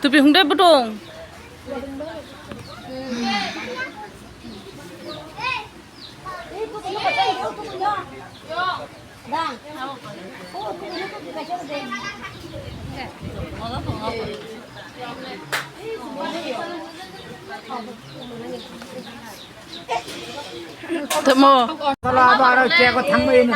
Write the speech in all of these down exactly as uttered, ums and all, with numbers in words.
Tupi hung de bwtwng. Tamo. Sala abo aro cheko thangbai no.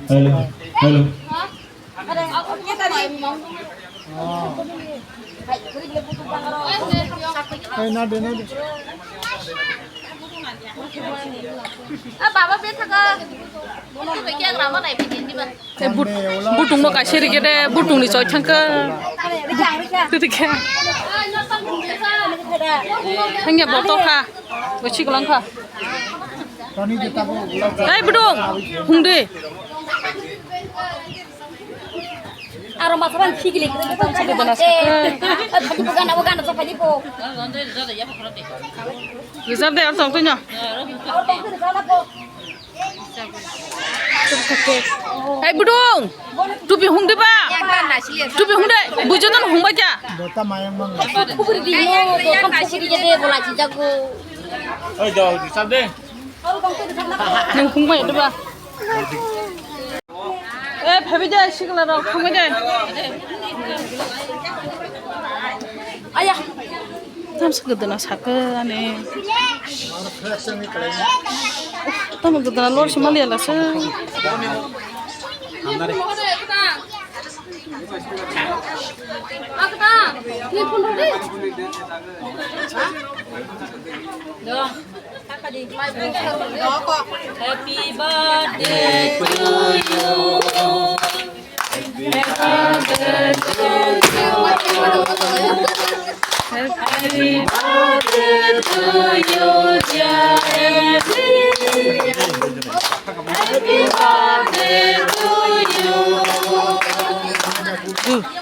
Hello, hello. Hey, nade, nade. Ah, baba, be thaka. Baba, be thaka. Te but-, butung no kaisa rikhe de, butung ni choi thangkha. Rikhe. Thangya botol kha. Bo chiklang kha. Toni de tabo. Ei, butung, hung de. Aro masaban chigili. Chigili dana sakha. Bugana, bugana, chapali po. Rijak de, aro tong tong no. Hei, budung! Tupi hung de ba? Tupi hung de, bujo don hung ba ja? Bota mayang mang. Oi, do, di sab de. Nung hung ba de ba? Eh, phabi de, sikla rok, hung ba de. Aya. Tamo se gwdana sakhe ani. Tamo gwdana lor se maliya lase. Happy birthday to you. Happy birthday to you, dear Evelyn. Happy birthday to you.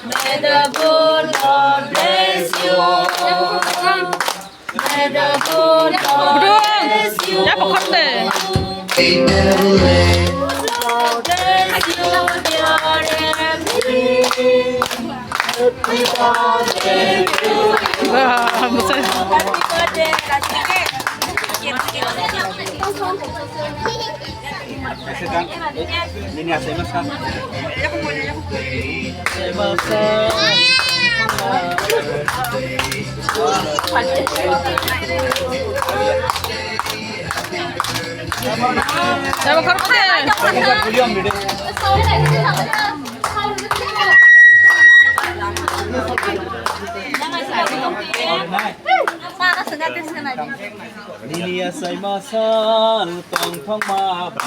May the good Lord bless you. Budung, ya pokhor de. Wah, musai. Nini asai masa. Nini asai masa tong thong ma ba.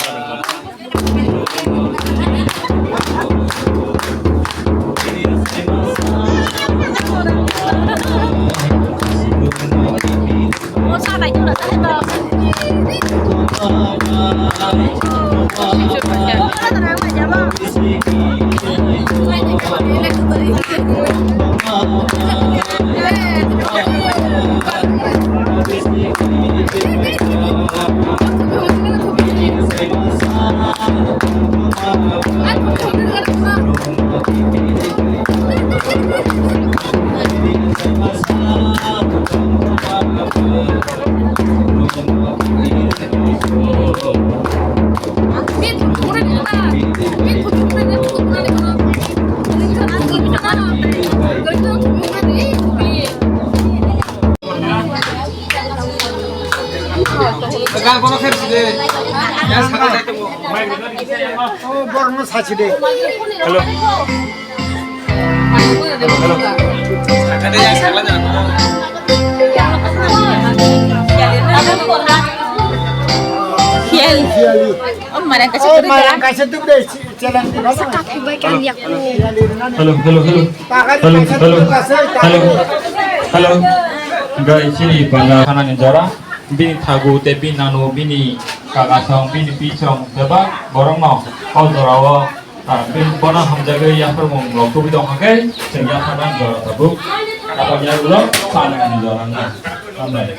Borokno sachi de. Hello. Hello. Khiyali. Oh, marang kaisa. Oh, marang kaisa tu de. Hello, hello, hello. Hello, hello. Hello. Hello. Gai chini panda hanani jora. Bini thagu te bini nanu, bini kakasong, bini pisong, bebak borokno o jorao, ah, bini bono hamjagwi yapharmung rok tubui tong kha khe, chwng yapharnani jora tabuk. Aboni ulo sanani jora wngna. Hambai.